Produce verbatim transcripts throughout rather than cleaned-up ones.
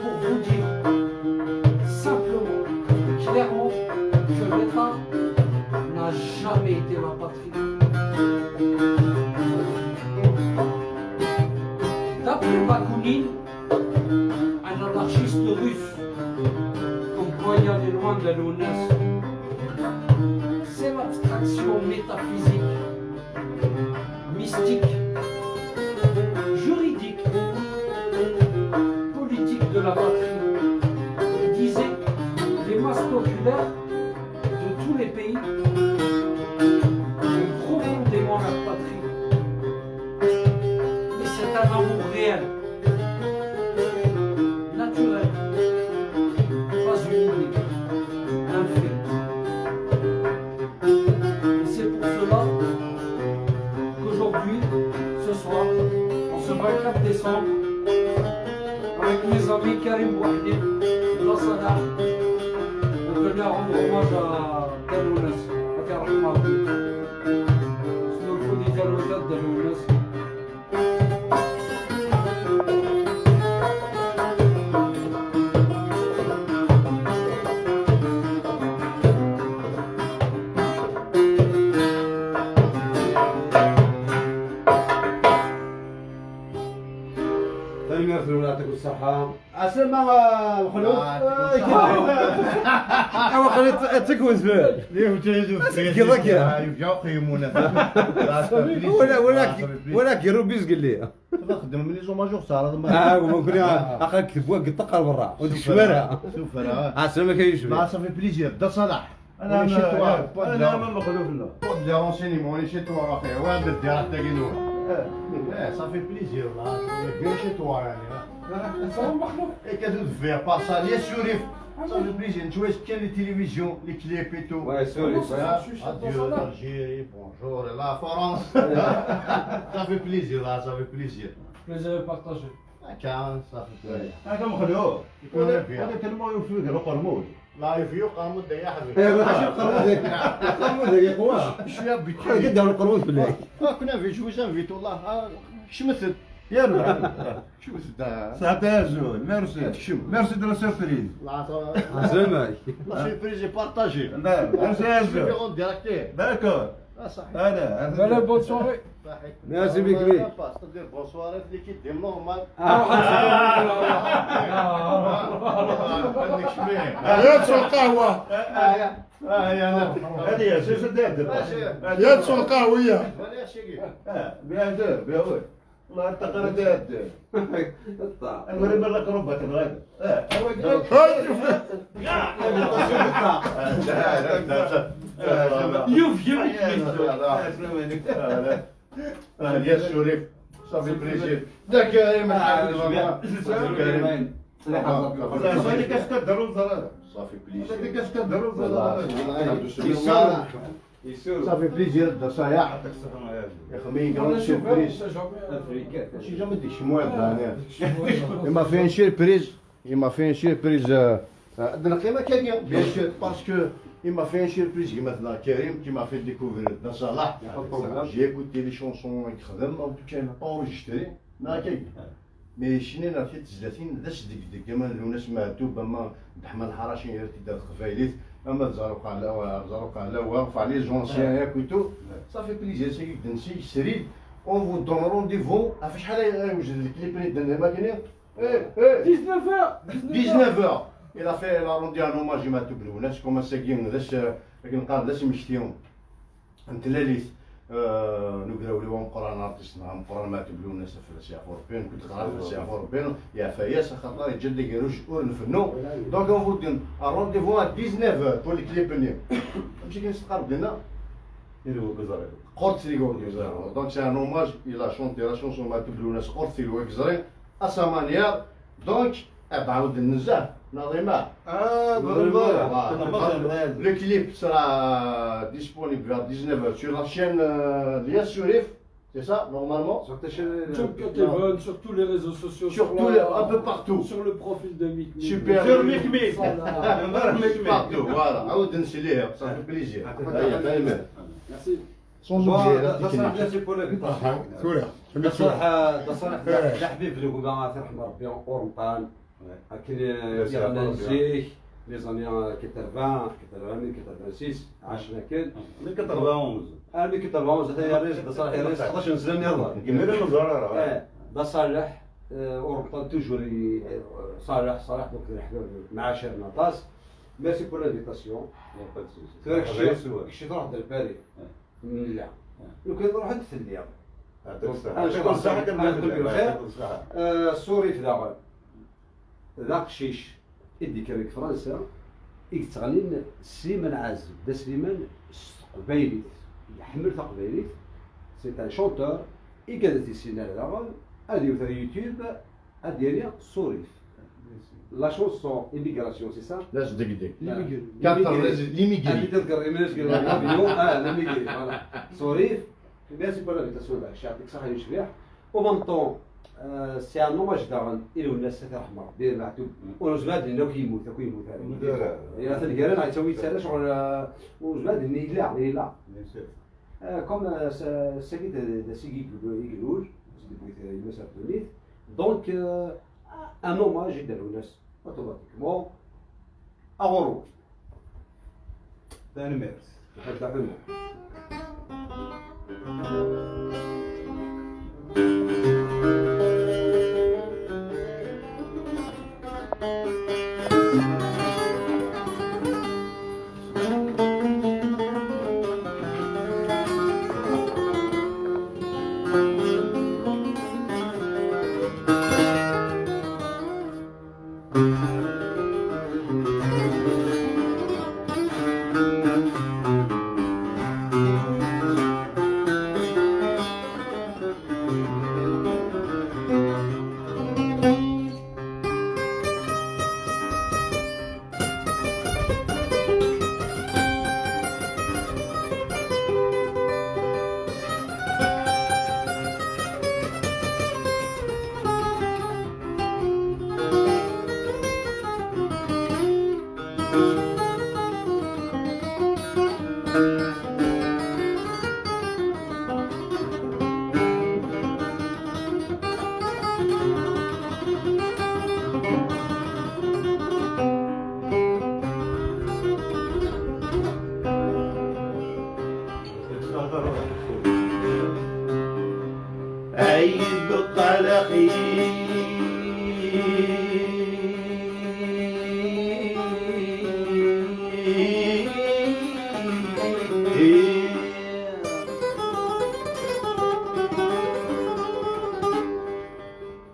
Pour vous dire simplement, clairement, que l'État n'a jamais été la patrie. D'après Bakounine, un anarchiste russe, comme quoi il est loin de l'O N S, c'est l'abstraction métaphysique, mystique, juridique, politique de la patrie. Il disait, les masses populaires de tous les pays ont profondément la patrie. Mais c'est un amour réel, naturel, pas une idée, un fait. Et c'est pour cela qu'aujourd'hui, ce soir, en ce vingt-quatre décembre, avec mes amis Karim Bouahdi, Bla Salah, on tenait à rendre hommage à Talonas, à Karim Mardi. Snow Fodi Talonas, Talonas. Tanemmirt-nwen, yeɛṭikum ṣṣeḥḥa. Ɛeslama, a Mexluf. Yeɛṭikum ṣṣeḥḥa. Awa, xali, ad tekkun zbal. Kḍa kra. Yebda uqeyyem-una. Wala, wala, wala, wala, gerrub izgelli. Txeddmem les hommages ur teɛraḍem ara. Ah, mumkin, ah, aql-ak tebwa geṭṭaq ɣer berra. Ur d-tekcem ara. Sufra. Ah, slam-ak a Yujbir. Ah, ça fait plaisir. Dda Ṣalaḥ. On est chez toi. Pas de la, pas de la renseignement, on est chez toi, axi. Ouais, de direct, t'as guinou. Eh, ça fait plaisir, là. On est chez toi, يعني. Et cadeau de verre, par ça, les sourires. Ça fait plaisir. Tu vois, quelle télévision, les clips et tout. Ouais, sourire. Voilà. Adieu, l'Algérie, bonjour, la France. Ça fait plaisir, là, ça fait plaisir. Plaisir partagé. هكا صافي. هكا مخلوق. يكون ولا، بيان. ولا تلمو يوفي غير القرمود. لا، يوفي قرمود يا حبيبي. ايه، ما عرفتش القرمود هيك. القرمود هيك يقوى. شويه بكري. قد داو القرمود في الليل. آه، كنا في جوج انفيت والله. آه، شمثت. يا ربي. شمثت. صافي يا زول، ميرسي. تكشم. ميرسي دو لا سوربريز. لا، صافي. عسلامة. لا سوربريز بارطاجي. لا، ميرسي يا زول. شوفي اون ديريكت. داكور. آه، صحيح. هذا، هذا. Allez, bonne soirée. صحيح. Merci beaucoup. Pas, c'est-à-dire, bonsoir، اللي كيدير نورمال. آه. آه. عندك شوية. يا تسوى القهوة. آه، يا. آه، يا، لا. هذه هي، شو، شو دير، دير؟ آه، شو؟ هذه يا تسوى القهوة، يا. ولا شيء. آه، bien sûr، bien oui. والله أنت قرا دير، دير. المهم، الله كرم باتن غادي. آه، هو يقول. هاي. يوف، يوف، يوف. آه، يا شريف، صافي بليزير. ذاك يا من آه، حافظ شوية. الله. ذاك يا من. صافي بليزير. هذيك اش كديروا الزرارة؟ صافي بليزير. هذيك اش كديروا الزرارة؟ والله، والله، يسوع. صافي بليزير، دا صايع. يعطيك الصحة، يا ربي. يا خمي، والله شوف، سيربريز. ماشي جامي ديك شي مواد، آه، أنا. ديك شي مواد. إما فين سيربريز؟ Il m'a fait une surprise, euh, euh, de la Kima Kenya, bien sûr, parce que il m'a fait une surprise, il m'a fait la Karim, qui m'a fait découvrir dans sa live. J'ai écouté les chansons, il m'a enregistré, mais chez nous, la fête, c'est la fin, là, c'est des, des gamins, nous, on est ma tout, ben, ma, ben, ma, la racine, il était dans le travail, là, ma, Zarouk, là, ouais, Zarouk, là, ouais, enfin, les anciens, et tout. Ça fait plaisir, c'est que dans ces séries, on vous donne rendez-vous, à faire, euh, je dis, les prix de la matinée, إيه، إيه. dix-neuf heures، dix-neuf heures. dix-neuf heures. Il a fait, il a rendu un hommage à Matou Blounas, comme ça, qui est, euh, qui est, qui est, مشتيهم. أنت لاليت، آه، نقراو لي ومقران ارتيست، مع مقران ما تبلو الناس في السياف اوربين، كنت قرا في السياف اوربين، يا فياس، خاطر يجد يروش اور نفنو. Donc, on vous donne un rendez-vous à dix-neuf heures pour le clip. ماشي كاين استقرب لنا. قرت لي قول. Donc, c'est un hommage, il a chanté la chanson ما تبلو الناس، قرت لي وكزرين. À sa manière. Donc, eh ben, عاود نزه نظيمة. Ah, نظيمة. Voilà. Le clip sera disponible vers dix-neuf heures sur la chaîne, euh, Lias Surif. C'est ça, normalement. Sur tes chaînes, euh, sur Cut Event, sur tous les réseaux sociaux, sur tous les, un peu partout. Sur le profil de Mick Mick. Super. Sur Mick Mick. Voilà. Partout, voilà. عاود نسليه، ça fait plaisir. Merci. Sans oublier la technique. Merci pour l'invitation. D aṣaḥ, d aṣaḥ, d aḥbib n gma, ad t-yerḥem Rebbi, uremṭan. Akken yeɣnan zik, les années quatre-vingts, quatre-vingt, quatre-vingt-six, ɛacen akken. Armi quatre-vingt-onze. Armi quatre-vingt-onze, ata yerra-yas d aṣaḥ, yerra-yas xeṭṭac n sna nniḍen. Imir ur neẓra ara. Eh, d aṣaḥ, eh, uremṭan toujours i, eh, ṣaḥ, ṣaḥ, donc d leḥbab, mɛacaren aṭas. Merci pour l'invitation. Tura kečč, kečč truḥ-d ar Paris. Nella. Lukan ruḥ-d telliḍ. Ɛṭik ṣṣeḥḥa. Ɛṭik ṣṣeḥḥa. Ṣṣurif daɣen. D aqcic i d-yekkren deg Fransa, i yettɣennin Sliman Ɛazem. D asliman s teqbaylit, iḥemmel taqbaylit, c'est un chanteur, i kan ad t-issin ara daɣen, ad yewwet ar YouTube, ad d-yini Ṣurif. La chanson Immigration, c'est ça? D asdegdeg. L'immigré. Quatre, l'immigré. Ad d-tedger iman-is deg l'avion, ah, l'immigré, voilà. Ṣurif, merci pour l'invitation, d acu, yeɛṭik ṣṣeḥḥa, yecbeḥ. En même temps, euh, c'est un hommage daɣen i Lwennas, ad t-yerḥem Rebbi, Maɛtub. Ur nezmir ad d-nini akk yemmut, akk yemmut ara. Yemmut ara. Atan gar-aneɣ, yettawi-tt ala ccɣel, euh, ur nezmir ad d-nini yella, yella. Bien sûr. Euh, comme, euh, s-, sagi d, d ass i yeglu-, i ilul, i d-tewwi yemma-s ar ddunit. Donc, euh, un hommage i Dda Lwennas, automatiquement. Aɣurru. Tanemmirt. Lḥaǧ Dda Ḥemmu. Ay, beṭṭal axir.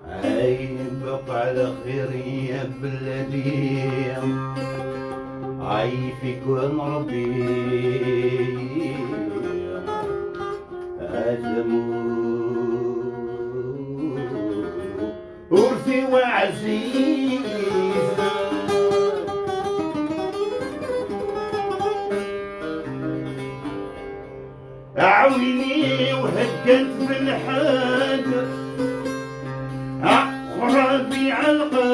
Ay, beṭṭal axir ya beladi, ay, fik-wen Rebbi, ad tmut. Urti wa ɛziz. Aɛwin-iw heggant belḥed, aqrab iɛelqed.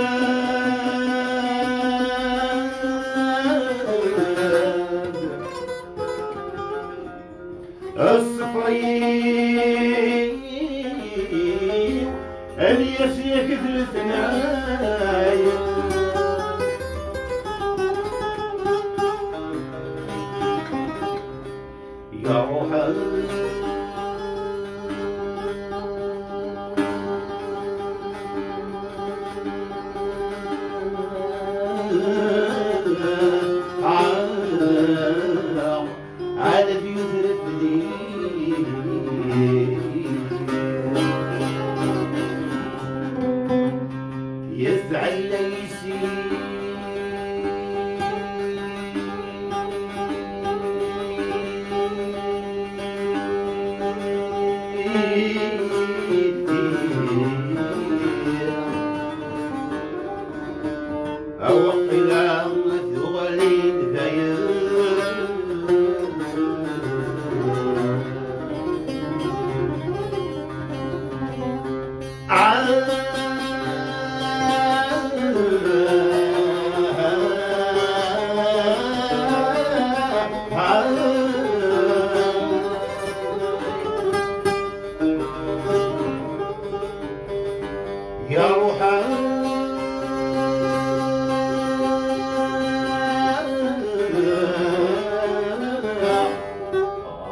Ṣṣefr-iw, ad yas yak d letnayen. Ya Ruḥ. Ɛad ad yuter fell-i. Yezɛel ayes-i. Ruḥen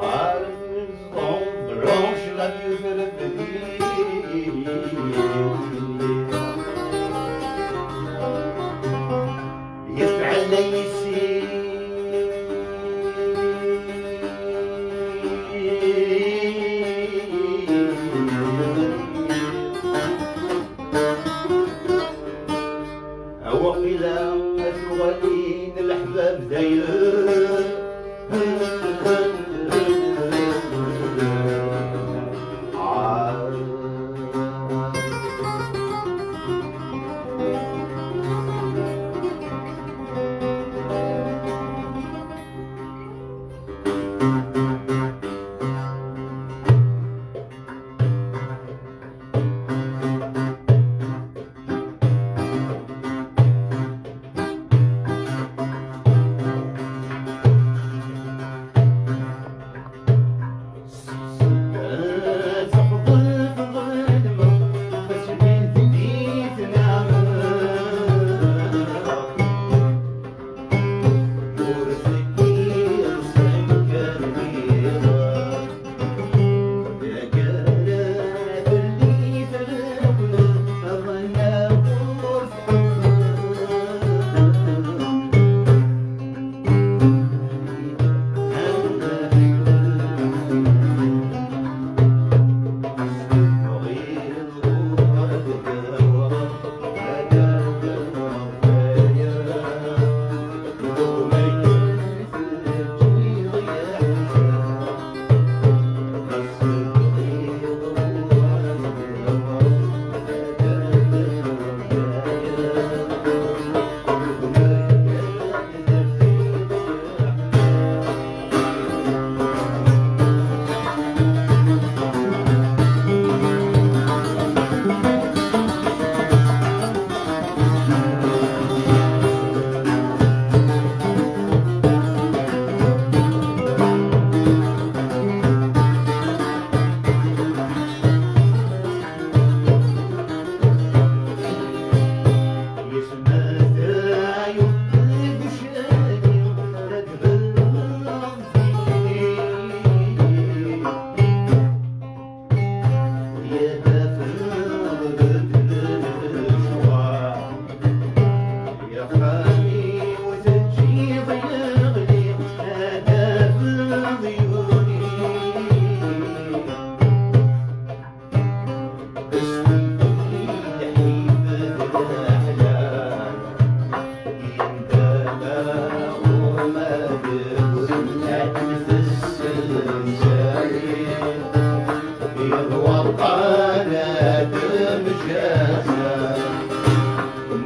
ɣer Maison Blanche, la yufrefdi. Yefɛel ayes-is. Waqila ad tuɣalin leḥbab dayem.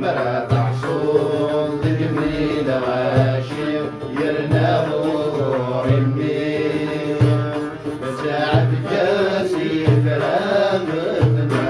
Mara teḥṣuḍ deg-m lɣaci, yerna ɣur-i mmi. Saɛd Ǧasi frametna.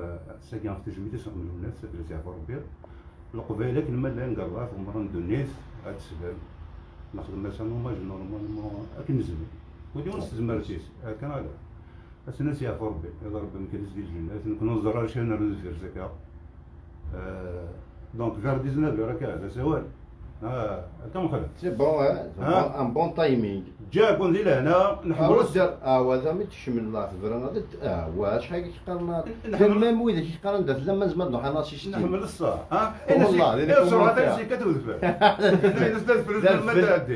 eh, ass-agi ɣef tejmilt-is n Lwennas, ad d-yas yeɛfu Rebbi. Leqbayel akken ma llan deg ṛṛeɛt, ɣemran ddunit, ad d-slen. Nexdem-as un hommage normalement akken nezmer. Kul yiwen s tezmert-is, akken ala. Ad sen-as yeɛfu Rebbi, iḍ Rebbi mkal-is di lǧennet, nekk ur nẓerr ara ccan ar deffir s akka. Euh, donc vers dix-neuf heures akka, d asawal. Ah, akka mxelf. C'est bon, hein? C'est un bon timing. Ǧǧa-ken di lehna, nḥemmel. Ah, wa d ami tekcem la tebra, ah, wa, acḥal i k-qqaren, nḥemmel même wid i k-qqaren da tella ma nezmer nruḥ ad nasisti. Nḥemmel ṣṣeḥ, ha? Wallah, d les commentaires.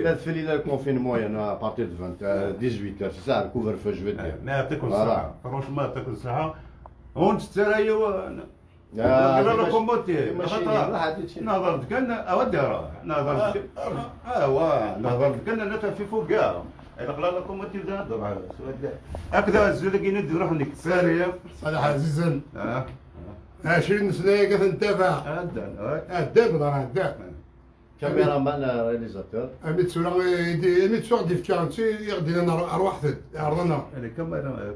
Ad fell-i la le confinement, il y en a à partir de vingt, euh, dix-huit heures, c'est ça, le couvre-feu, je veux dire. Ma yɛṭikum ṣṣeḥḥa, franchement, yɛṭikum ṣṣeḥḥa. Ur nettett ara yiwen. Nehḍer-d kan, awa d-iruḥ? Nehḍer-d kan, awa, nehḍer-d kan, nella fi fuga. Ilaq la locomotive da nehḍer s wadda. Akked azul-agi i d-iruḥ nekk. Sari. Ṣaleḥ ɛzizen. Ah. Ɛecrin sna-agi ad ten-tabaɛ. Ɛeddan, ah. Ɛeddan, ḍar ɛeddan. Caméraman, euh, réalisateur. Ami d tura, eh, i d-, ami d tura d-ifka, d ti i ɣ-d-inan ar-, arwaḥ-d, ɛerḍen-aɣ.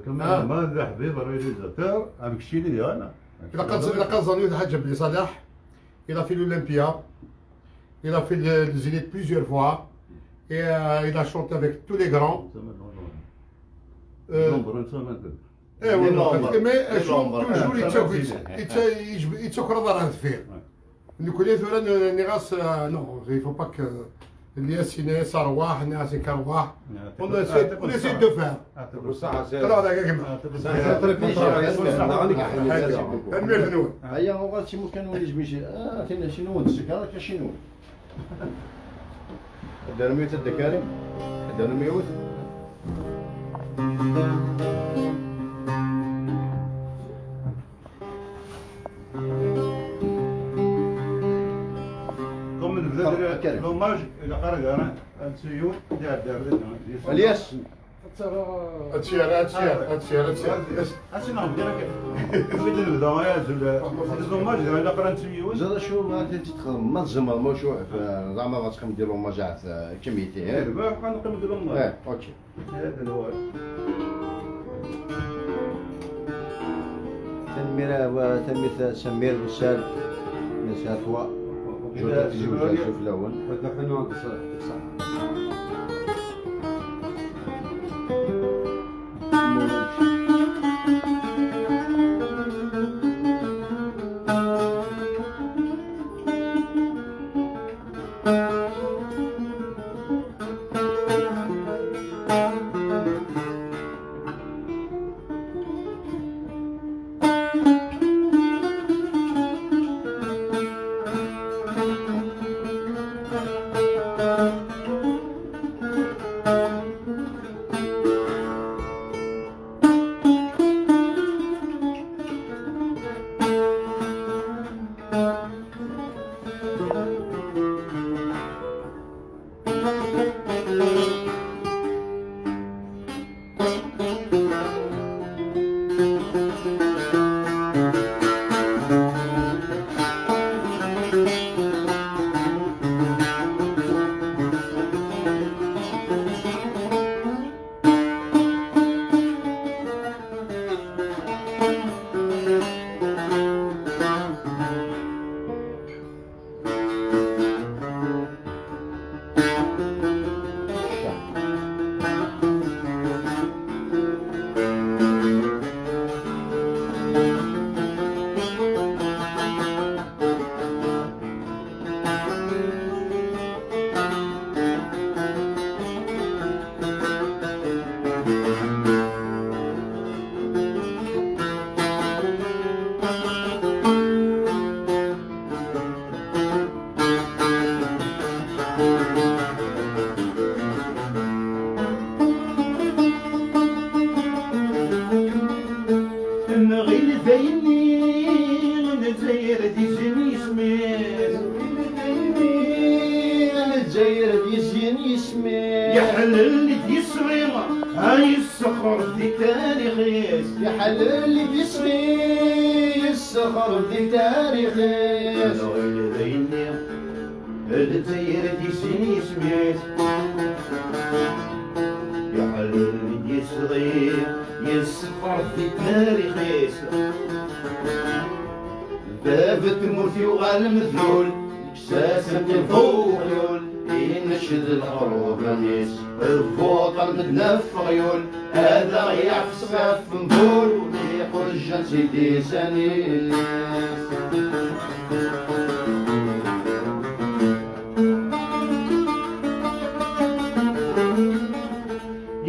Caméraman, d aḥbib, réalisateur, amek cini, ana. Ilaq ad, ilaq ad ẓren yiwet Ḥaǧ Bli Ṣaleḥ. Il a fait l'Olympia. Il a fait le, le Zénith plusieurs fois. Et, euh, il a chanté avec tous les grands. Euh, eh, ouais, mais, mais, euh, toujours, il t'a, il t'a, il t'a, Nekkni tura n-, nniɣ-as, euh, non, il faut pas que Lyas yenna-as arwaḥ, nniɣ-as nekk arwaḥ. On essaie, on essaie de faire. Tanemmirt-nwen. Aya, uɣal d timukan ur yezmir, ah, tin, cinu ur d-tsekkeṛ akka cinu. Ad d-nernu yiwet a Dda Karim. Ad d-nernu yiwet. Comme nebda l'hommage, ilaq ara ad nettu yiwen d iɛeddi ar dinna. Alyas. Ad tt-yerr, ad tt-yerr, ad tt-yerr, ad tt-yerr. Ad tt-yerr. Ad tt-yerr. Wid nebda, ay azul. L'hommage, ilaq ara nettu yiwen. Ẓer acu ma t-id-txedmem, ma tzemrem, acu, eh, zeɛma ad teqqim di l'hommage, eh, kemm i ti, eh? Eh, ad neqqim di l'hommage. Eh, ok. Tanemmirt, tanemmirt a Samir Wessal, merci à toi. Je te dis, je suis là. Ḥellel i d-yesɣi, ay yessexreb di tarix-is. Iḥellel i d-yesɣi, yessexreb di tarix-is. Lɣil d ayenni, d tayri d-yessin yisem-is. Iḥellel i d-yesɣi, yessexreb di tarix-is. Bab n tmurt yuɣal medlul, kkes-as amkan f uɣyul, inecd lexruḍan-is, bu ṭṭermed n afeɣyul, ad aɣ-yeɛfes ɣef mbul, iqurjan si tisan-is.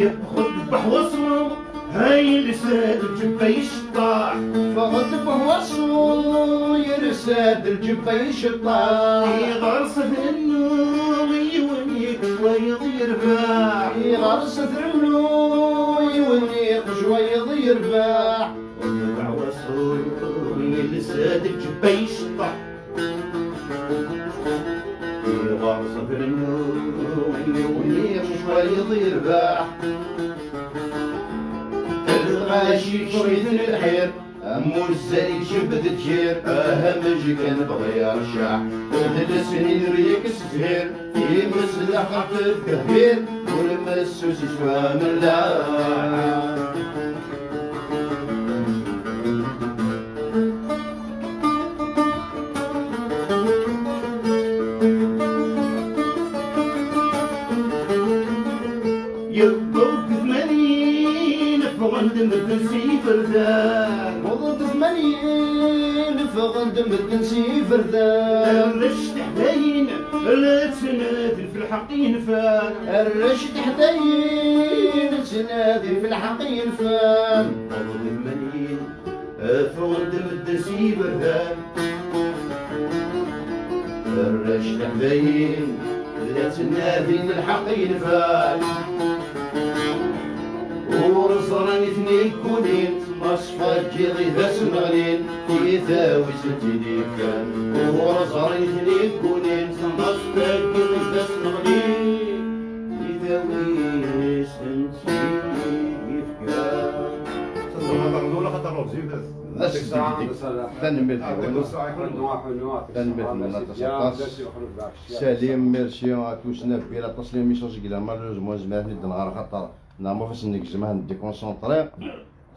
Yeffeɣ-d Beḥwaṣu, ha yelsa-d lǧebba iceṭṭaḥ. Yeffeɣ-d Beḥwaṣu, yelsa-d lǧebba iceṭṭaḥ. Iɣers trennu, yiwen yekk wayeḍ yerbeḥ. Iɣers trennu, yiwen yekk wayeḍ yerbeḥ. Beḥwaṣu, yelsa-d lǧebba iceṭṭaḥ. Iɣer ṣefren, yiwen yemcwayeḍ yerbeḥ. Lɣaci yeččur-iten lḥir, am uzzal yekceb d ddkir, aha mejkan bɣi rcah. D lesnin ur yekkes zhir, imes d axaf d ddehbir, ur messus yeswa amellaḥ. Yewweḍ tmanin, ffɣen-d medden s iberdan. Wwḍen-d tmanin, ffɣen-d medden s iberdan. Arrac teḥdayin, la ttnadin f lḥeqq yenfan. Arrac teḥdayin, ttnadin f lḥeqq yenfan. Wwḍen-d tmanin, ffɣen-d medden s iberdan. Arrac teḥdayin, la ttnadin lḥeqq yenfan. Ur ẓran i ten-iggunin, ma ṣfaggiḍ i d asen-ɣlin, i tawist n tid yefkan. Ur ẓran i ten-iggunin, ma ṣfaggiḍ i d asen-ɣlin, i tawist n tid yefkan. Tanemmirt. Tanemmirt n aṭas, aṭas. Salim, merci à tous. Nabbi aṭas les messages i yellan, malheureusement, nezmer ad ten-id-nɣer axaṭer neɣ ma fas negzem ad ndéconcentré.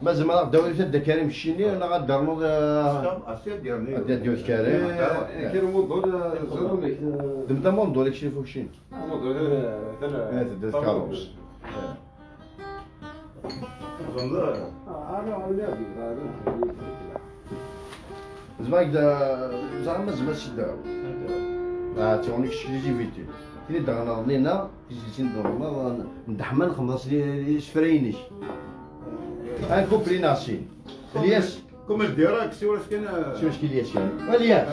Ma zemreɣ ad d-awiɣ Dda Karim keččini neɣ ad d-ternuḍ, eh, ad d-yernu Karim. Eh, Karim Modol, eh, ẓer amek, eh, d mta Modol i keččini fukcin. Modol, eh, tala. Eh, tedda tkeṛṛust. Zemreɣ ad d-, zemreɣ ad s-d-awiɣ. Ah, tu en exclusivité. Tili d-ɣneḍ lina, tizlisin d-ɣneḍ, n Dda Ḥman xemḍ-as isefra-inek. Un couplet neɣ sin. Lyes. Comme le direct, si vous voulez. Si vous voulez, Lyes. Lyes.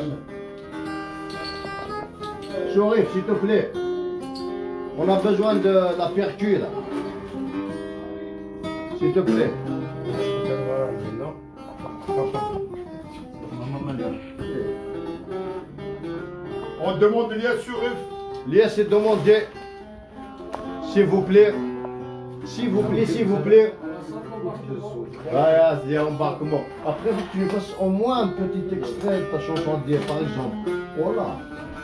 Sourire, s'il te plaît. On a besoin de la percu, là. S'il te plaît. On demande Lyes sur F. Lyes est demandé. S'il vous plaît. S'il vous plaît, s'il vous plaît. Ah, c'est embarquement. Après, faut que tu fasses au moins un petit extrait de ta chanson de, par exemple. Voilà.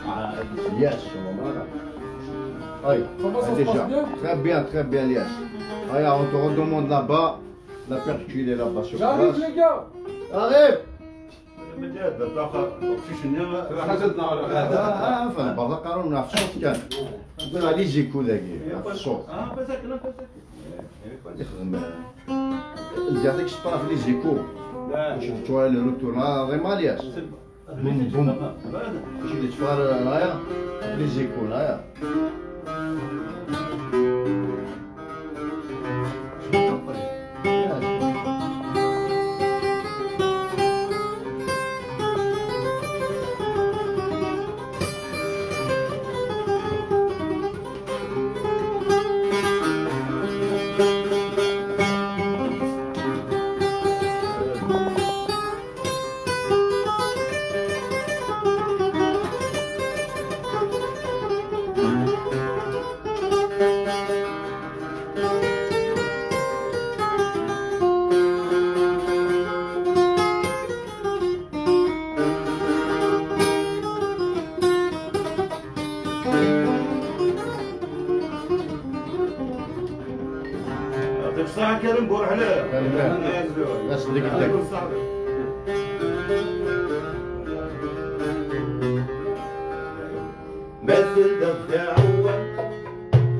Ah, Lyes, voilà. Aïe, ça va, ça se déjà. Passe bien ? Très bien, très bien, Lyes. Aïe, on te redemande là-bas. La percu, il est là-bas sur place. J'arrive, les gars. Arrive. Ah, ah, enfin, برا قالوا لنا في الصوت كان. قلنا les échos ذاكي، في الصوت. Ah, pas ça, non, pas ça. يخدم. لقيتك شطرة في les échos. لا. شفت شوية le retour، لا، vraiment Lyes. بوم، بوم. شفت شوية رايا، les échos، رايا. Burḥlab. Ass deg ddek. Ma telliḍ d aɛewwam,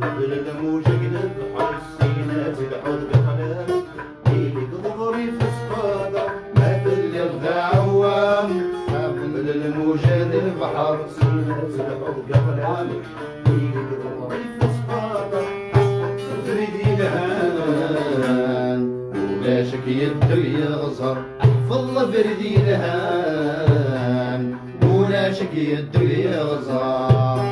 qbel lmuj deg lebḥer, syin ad telḥuḍ deg ṭṭlam. Ili-k d ḍrif asfada, ma telliḍ d aɛewwam, qbel lmuj d lebḥer, syin ad telḥuḍ deg ṭṭlam. Ili-k d ḍrif asfada, abrid yelhan, ulac-ik yeddu yeɣẓer, ḥfeḍ abrid yelhan. Ulac-ik yeddu yeɣẓer.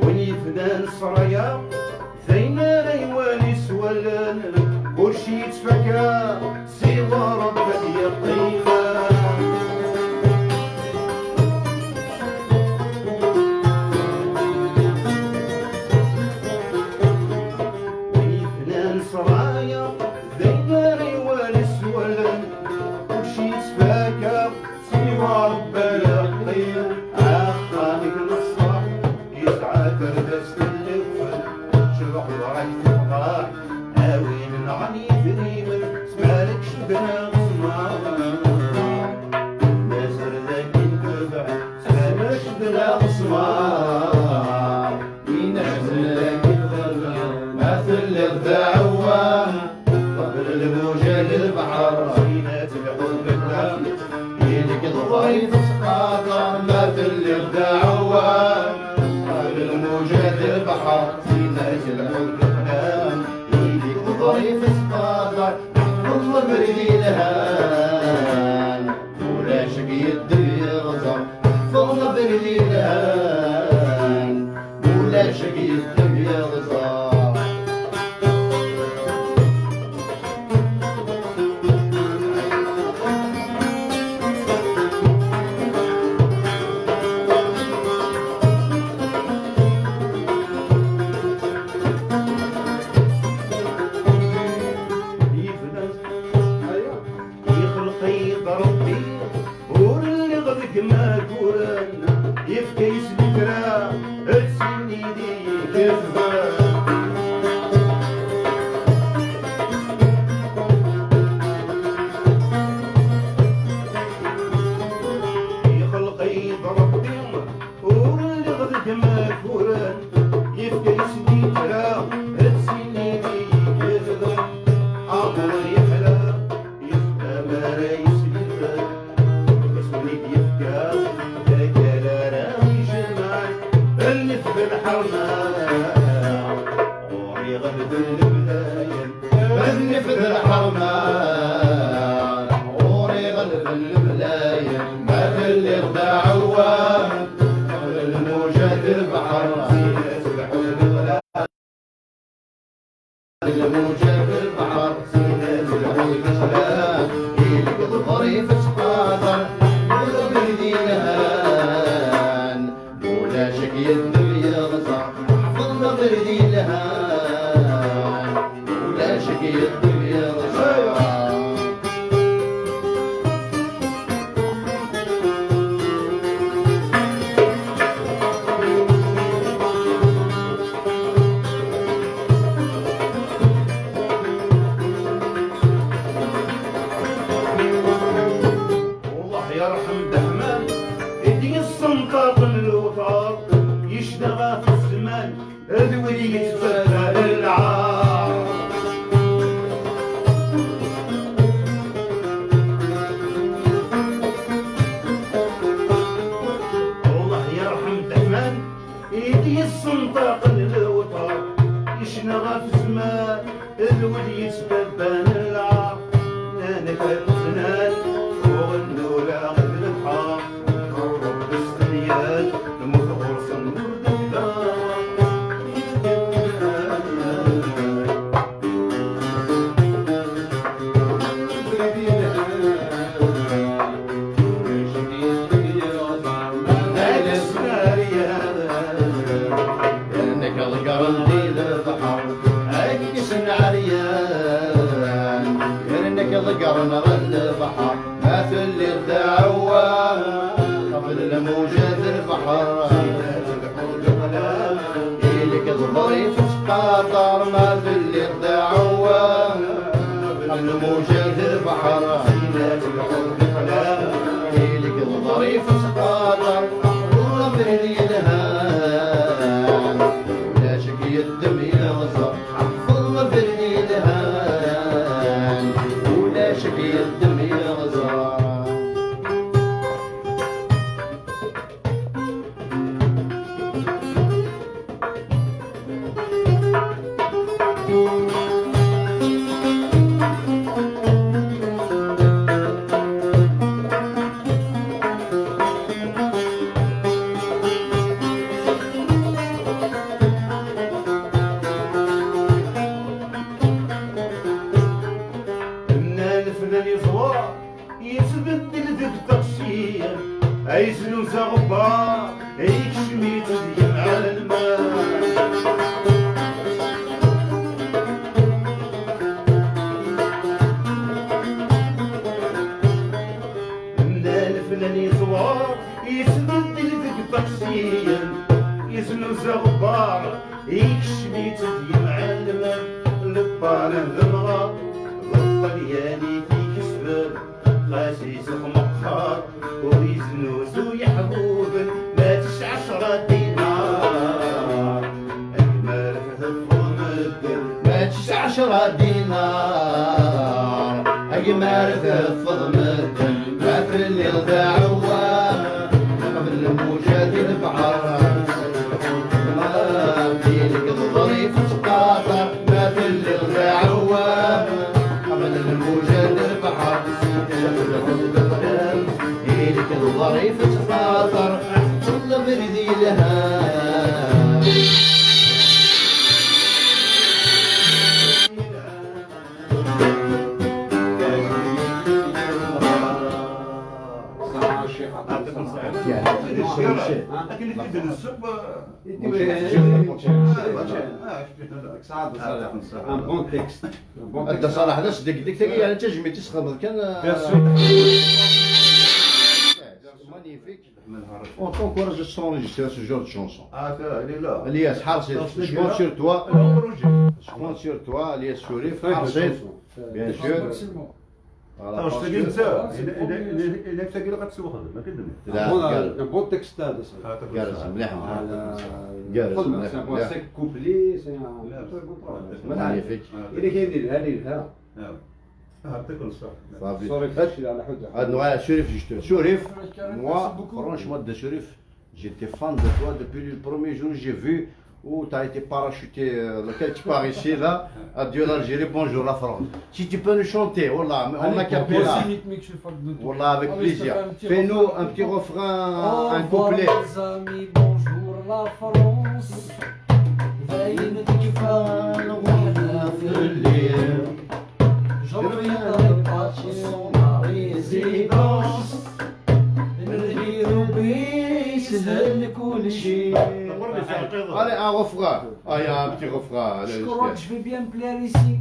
Win yefdan ṣṣraya, d ayen ara iwali s wallen, ur s-yettfaka, siwa Ṛebbi ad yeqqim. Win yefnan ṣṣraya, d ayen ara iwali s wallen, ur s-yettfaka, siwa Ṛebbi ad yeqqim. Axxam-ik n ṣṣeḥ yesɛa tardast n lewfen, tecbeḥ lɣayt tefḍeḥ, a win nɣan yidrimen, s malek cebna ɣesma. Mazal dakin tebɛed, s malek cebna ɣesma. Win iḥeznen dakin tebɛed, ma telliḍ d aɛewwam, qbel lmuja n lbeḥr, syin ad telḥuḍ deg ṭṭlam. Ili-k d ḍrif asfada, ma telliḍ d aɛewwam, qbel lmuja n lbeḥr, syin ad telḥuḍ deg ṭṭlam. Ili-k d ḍrif asfada, ḥfeḍ abrid yelhan. Ulac-ik yeddu yeɣẓer, ḥfeḍ abrid yelhan. Ulac-ik yeddu yeɣẓer. Yefna, aya, yexleq-iyi-d Ṛebbi. Ur lliɣ deg maguren, yefka-yi-d kra, d tin i d-iketben. Yexleq-iyi-d Ṛebbi, ur lliɣ deg maguren, yefka-yi-d kra, d tin i d-iketben. Amer yeḥla, yefka mi ara yeslifen, asmi d-yefka, d akal ara ijemɛen, nnif d lḥerma, ɣur-i ɣelben lebdayen, nnif d lḥerma, ɣur-i ɣelben lebdayen, ma telliḍ d aɛewwam, qbel lmuja d lbeḥr, syin ad telḥuḍ deg ṭṭlam. Lmuja n lbeḥr, syin ad telḥu deg ṭṭlam. Ili-k d ḍrif asfada, ḥfeḍ abrid yelhan. Ulac-ik yeddu yeɣẓer, ḥfeḍ abrid yelhan. Ulac-ik yeddu yeɣẓer. والله يا Taxsiyen, ay znuza ɣebbar, ikcem-itt deg-m ɛelma. Mnal flan yeẓwer, yesbeddel deg taxsiyen, yeznuza ɣebbar, ikcem-itt deg-m ɛelma. Leṭṭan d lemɣar, d ṭṭalyan i t-ikesben. Xas isexmeqqer, ur yeznuzu yeḥbuben, ma tesɛa cɛecra dinar. Agmer teffeḍ medden, ma tesɛa cɛecra dinar. Agmer teffeḍ medden, ma telliḍ d aɛewwam. Qbel lmuja di lebḥer, ma tilek ḍrif tettqaṭer. Ma telliḍ d aɛewwam, qbel lmuja n lbeḥr, ilek ḍrif tettqaṭer, ṭṭleb abrid yelhan. Akken i t-id-nesseww, Un bon texte. Un bon texte. Adda Ṣalaḥ d asdegdeg tagi, yeɛni d tajmilt i tesxedmeḍ kan. Bien sûr. Magnifique. On t'encourage à s'enregistrer ce genre de chanson. Elias, ḥerṣ, je compte sur toi. Je compte sur toi, Elias Sourif, ḥerṣ. Bien sûr. Voilà, parce que tagi netta, il a tagi la qed twexdem, akken d-nniɣ. Voilà, un bon texte هذا. Gerrez mliḥ. Gerrez mliḥ. C'est un bon, cinq couplets, c'est un très beau travail. Magnifique. Il est كاين اللي لها، اللي لها. يعطيك الصحة. صافي. Sourif, على حدة. هاد نوع Sourif, juste. Sourif, moi, franchement, de Sourif, j'étais fan de toi depuis le premier jour où j'ai vu où tu as été parachuté, euh, le quelque part ici, là, adieu l'Algérie, bonjour la France. Si tu peux nous chanter, voilà, en a cappella. Voilà, avec plaisir. Fais-nous un petit refrain, un couplet. Au revoir les amis, bonjour la France. Dayen tekfa lweḥda fell-i. Je reviendrai pas sur ma résidence. Nnbi Rebbi yeshel kulci. Allez, un refrain. Ah, il y a un petit refrain. Allez, Je crois que je vais bien me plaire ici.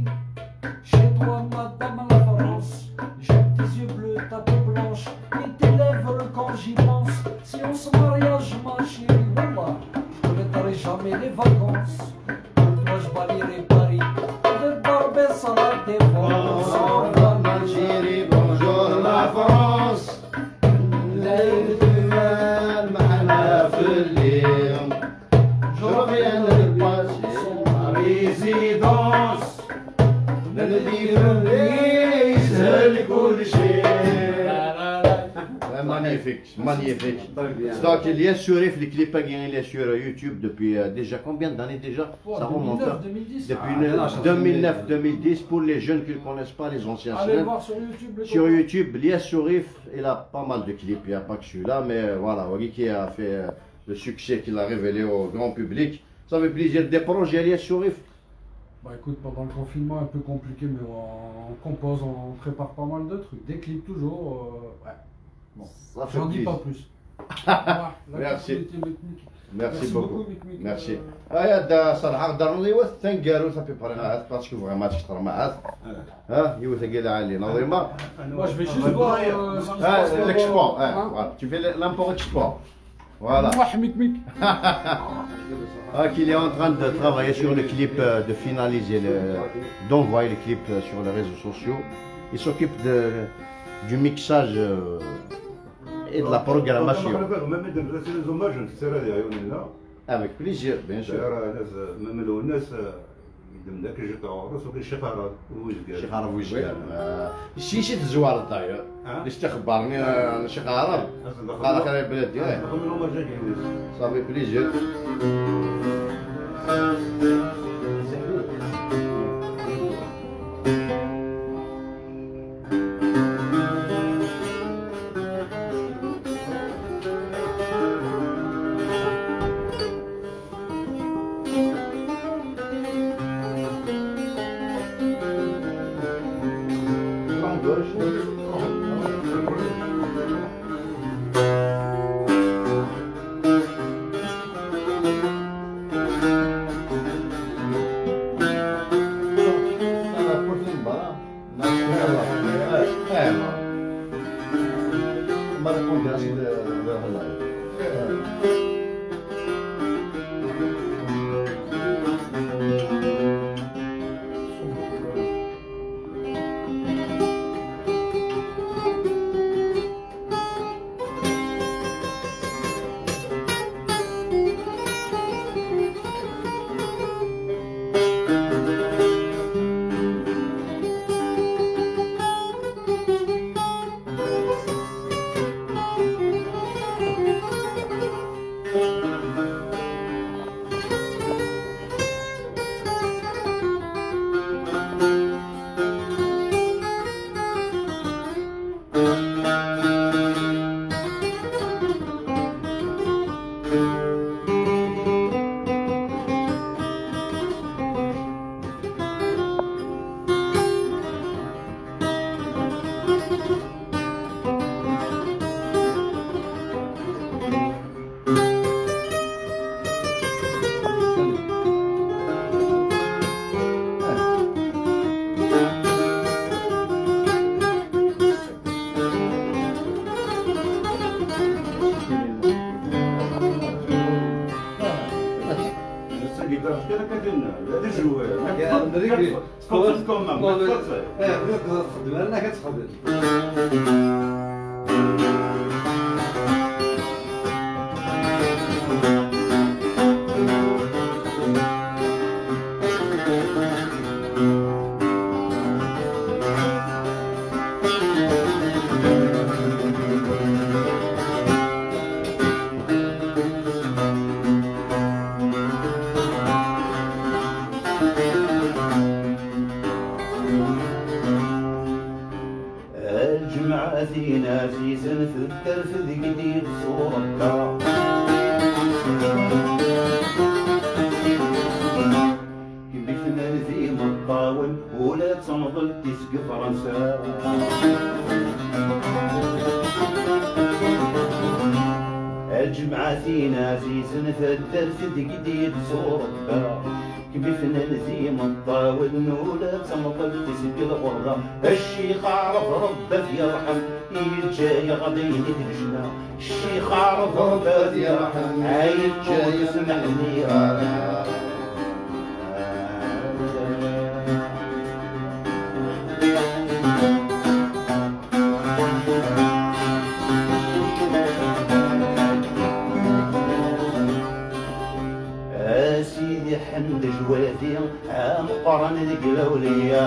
Chez toi, madame la France. J'ai tes yeux bleus, ta peau blanche et tes lèvres quand j'y pense. Si on se mariage, ma chérie, wallah, je ne regretterai jamais les vacances. Pour toi, je balayerai Paris avec Barbès à la Défense. Bonjour l'Algérie, bonjour la France. Dayen tekfa lweḥda fell-i. Je reviendrai pas sur ma résidence. Nnbi Rebbi yeshel kulci. Magnifique, magnifique. Donc, Elias Sourif, le clip est sur YouTube depuis euh, déjà combien d'années déjà? Ça remonte, hein. Depuis deux mille neuf, deux mille dix, pour les jeunes qui ne connaissent pas les anciens. Allez voir sur YouTube. Sur YouTube, Elias Sourif, il a pas mal de clips, il n'y a pas que celui-là, mais euh, voilà, Wagi qui a fait euh, le succès qu'il a révélé au grand public. Ça fait plaisir. Des projets, Elias Sourif? Bah écoute, pendant le confinement, un peu compliqué, mais on, on compose, on prépare pas mal de trucs. Des clips toujours. Euh, ouais. Bon, j'en dis pas plus. Merci. Merci beaucoup. Merci. Aya da ṣerḥeɣ-d yiwet taneggarut à peu près, parce que vraiment tecṭer maɛat. Ha, yiwet agi lɛali, نظيمة. Moi, je vais juste voir euh, ce qui se passe. L'export, voilà. Tu fais l'import-export. Voilà. Moi, Mikmik. Ah, qu'il est en train de travailler sur le clip, euh, de finaliser, le, d'envoyer le clip euh, sur les réseaux sociaux. Il s'occupe de, du mixage euh, et de la programmation. Avec plaisir, bien sûr. Ccix Ɛrab Buzgar. Si si tezwareḍ d'ailleurs. Listixbar-nni n Ccix Ɛrab. Qal axir ay bladi. Ça fait plaisir. ما تكون جالس ل-، ل-، ل-، Ass-agi, d acu kan akka din, d acu, eh, tfeḍ-d kan, tfeḍ-d kan, ma tfeḍ-d. Eh, tfeḍ-d kan, txeddem, ala kan txeddem. Lǧemɛa tin ɛzizen tedder tedgdi d tuṛebba. Kemmiten d imeṭṭawen ula d temḍelt-is deg Fransa. Lǧemɛa tin ɛzizen taddart deg d-yettwarebba. Kemmiten d imeṭṭawen ula d temḍelt-is deg lɣerba. Ccix Ɛrab Rebbi ad t-yerḥem, yeǧǧa-yaɣ d ayen i d-necna. Ccix Ɛrab Rebbi ad t-yerḥem, ay yeǧǧa-yaɣ d ayen i d-necna. A Sidi Ḥmed Jwadi, ameqqran deg lawliya.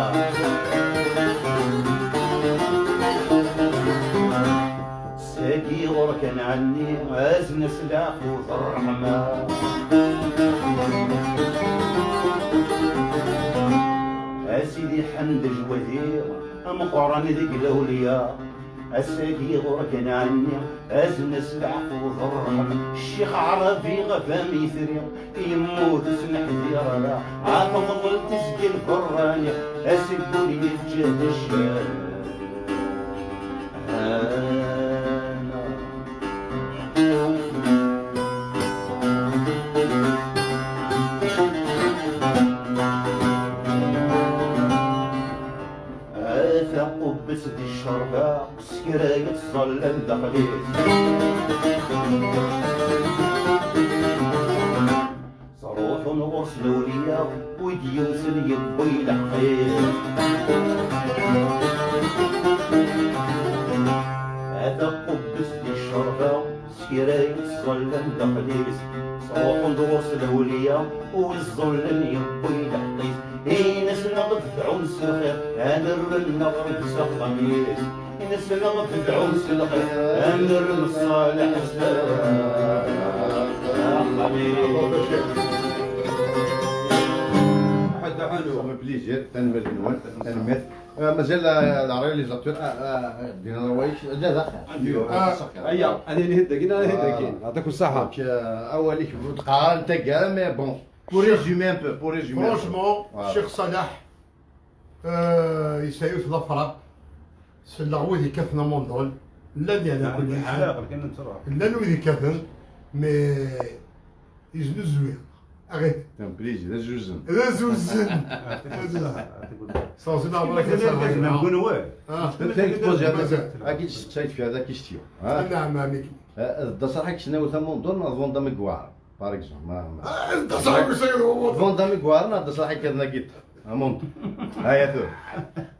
Sagi ɣur-k a nɛenni, azen-as leɛfu d ṛṛeḥma. A Sidi Ḥmed Jwadi, ameqqran deg lawliya. Ass-agi ɣur-k a nɛenni, azen-as leɛfu d ṛṛeḥma. Ccix Ɛrabi ɣef am itri, yemmut ur s-neḥdir ara. Ɛad temḍelt-is deg lberrani, aseggun yeǧǧa-d ccan. Hana. A taqubbet di ccerba, s kra yettẓallan daxel-is. Ttruḥun ɣur-s lawliya, wi d-yumsen yewwi lḥeqq-is. A taqubbet di ccerba, s kra yettẓallan daxel-is. Ttruḥun-d ɣur-s lawliya, wi ẓẓullen yewwi lḥeqq-is. Ini-asen ad bdɛun s lxir, ad rren aɣrib s axxam-is. Ini-asen ad bdɛun s lxir, ad rren ṣṣaleḥ s axxam-is. Ḥedd ḥanu. Plaisir, tanemmirt-nwen, tanemmirt. آه، مازال، آه، la réalisateur، آه، آه، آه، دينا روايش، لا، لا. آه، هيا، أنا اللي هدا كاين، أنا اللي هدا كاين. يعطيكم الصحة. Donc, آه، أوليك بتقارن أنت كاع، mais bon، pour résumer un peu، pour résumer un peu. Franchement، voilà. Cheikh Salah، آه، يسعيو في الأفراح، سلا ويدي كاثنا موندول، لا دي على كل حال. لا، كان نتسرع. لا، ويدي كاثن، mais يزنزوي. Arrête. T'es obligé, d azuzen. D azuzen. Sawzin aɣ-, mazal argaz ma deg unwar. Ah. Mazal. Ad k-id-testeqsayt fi hada question. Ah. Naɛam, ɛemmi. Ah, d aṣaḥ i yesnaw tamundun neɣ d Van Damme i iweɛren, par exemple. Ma, ma. Ah, d aṣaḥ i yesnaw tamundun. Van Damme i iweɛren neɣ d aṣaḥ i yekkaten agiṭar? Amundun. Aya tura.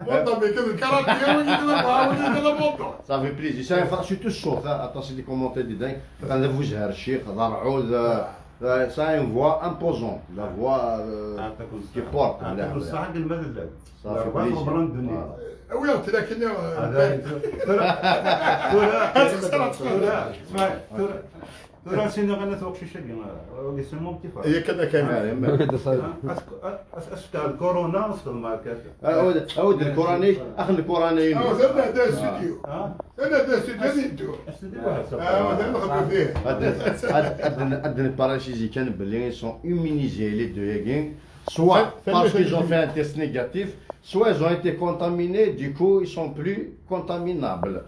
Van Damme yekkaten karate, wagi yekkaten amundun. Ça fait plaisir. Ça fait surtout ccut, ah, aṭas i d-commenter di dingue. Atan d abuzher ccix, d arɛud, ah, Euh, ça a une voix imposante, la voix, euh, qui porte. Ça fait plaisir. Voilà. Awi-aɣ-d lakin, euh, tura, tura, tura, tura, tura, tura, sini ɣana tuqcic-agi, euh, wagi c'est mon petit frère. Yak ad ak-iniɣ. Hein? As-, as-, as-, as-, corona, as-, Awd, awd lkurani, ax lkurani. Ah, zad nehder studio. Hein? Zad nehder studio, ad yeddu. Ad, ad, ad, ad nparasizi kan belli ils sont immunisés les deux-agi, soit parce qu'ils ont fait un test négatif, soit ils ont été contaminés, du coup ils sont plus contaminables.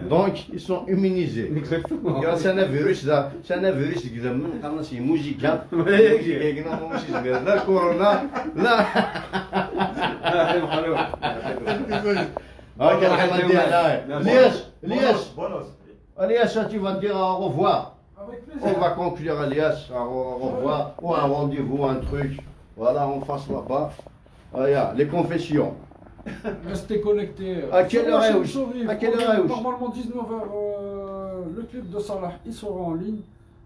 Donc ils sont immunisés. Exactement. Grâce à un virus, là, c'est un virus qui est, c'est un virus qui est, la corona, là. Ok, Elias, Elias, Elias, tu vas dire au revoir. Avec plaisir. On va conclure, Elias. Au revoir. Ou un rendez-vous, un truc. Voilà, en face là-bas. Ah, y a les confessions. Restez connectés. À quelle heure est-ce ? À quelle heure est-ce ? Normalement dix-neuf heures, euh, le clip de Salah, il sera en ligne.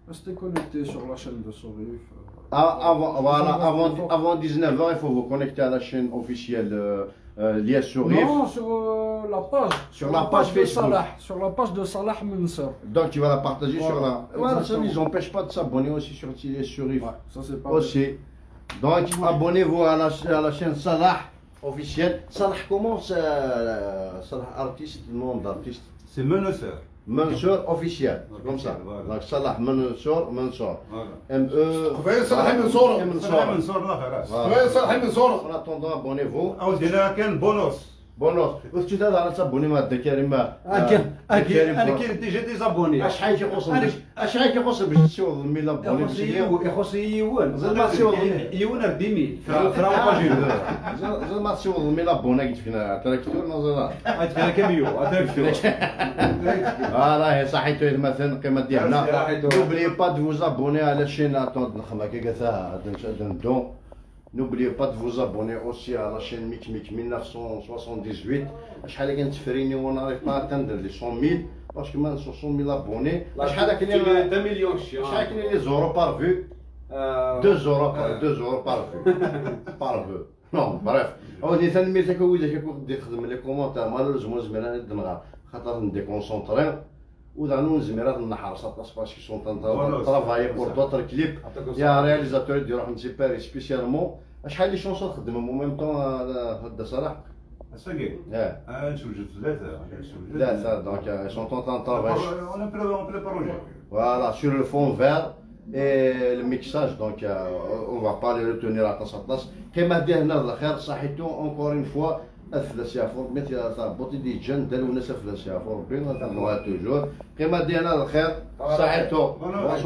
Restez connectés sur la chaîne de Sorif, euh, ah, avant, voilà, avant, avant dix-neuf heures, il faut vous connecter à la chaîne officielle, euh, euh, Lias Sorif. Non, sur, euh, la page. Sur la page Facebook. Sur la page de Salah Mansour. Donc tu vas la partager sur la. Voilà, ça ne les empêche pas de s'abonner aussi sur Lias Sorif. Ouais, ça c'est pas aussi. Donc abonnez-vous à la, à la chaîne Salah officielle. Salah comment, euh, Salah artiste, nom d'artiste ? C'est Mansour. Mansour officiel, c'est comme ça. Voilà. Donc Salah Mansour, Mansour. Voilà. M E. Salah Mansour. Salah Mansour, la, خلاص. Voilà. Salah Mansour. En attendant, abonnez-vous. Ou déjà كان bonus. Bonus. Ou tu t'as dans sa bonne ma de Karim. Ah, Karim, ah, Karim, أنا كاين déjà des abonnés. Acḥal i k-ixuṣṣen باش, acḥal i k-ixuṣṣen باش tsiwḍeḍ mille abonnés? Ixuṣṣ-iyi yiwen, ixuṣṣ-iyi yiwen. Zad ma tsiwḍeḍ. Yiwen ar dix mille. Zad ma tsiwḍeḍ mille abonnés, ad k-d-fken atraktur, neɣ ẓer. Ad k-d-fken akamyun, atraktur. Ah, là, صحيتو يا مثلا قيمة ديالنا. N'oubliez pas de vous abonner à la chaîne. Attends, نخمك كذا. N'oubliez pas de vous abonner aussi à la chaîne Mik Mik mille neuf cent soixante-dix-huit. شحال كاين تفريني وانا رايح ما atteindre les cent mille, parce que ما نسو cent mille abonnés. شحال كاين؟ Deux millions. شحال كاين les euros par vue؟ Deux euros par, deux euros par vue. Par vue. Non, bref. Awa, di tanemmirt akk i widak akk d-ixedmen les commentaires, malheureusement, ur zmireɣ ad d-nɣer, xaṭer ndéconcentré. Ur d-, ur nezmir ad neḥres aṭas parce qu'ils sont en train de travailler pour d'autres clips. Il y a un réalisateur i d-iruḥen si Paris spécialement. Acḥal les chansons txeddmem en même temps, euh, Hadda Salah? Ass-agi? Ah, nsewjed tlata. Tlata, donc, euh, ils sont en train de travailler. On a pré-, on prépare. Voilà, sur le fond vert et le mixage, donc, euh, on va pas les retenir aṭas aṭas. Qqimet dina d lxir, ṣaḥitu, encore une fois, ad fell-as yeɛfu Rebbi, tɛebbuḍt i d-yeǧǧan, d Lwennas ad fell-as yeɛfu Rebbi, ad t-nɣa toujours. Qqimet dina d lxir, ṣaḥitu. Bonsoir.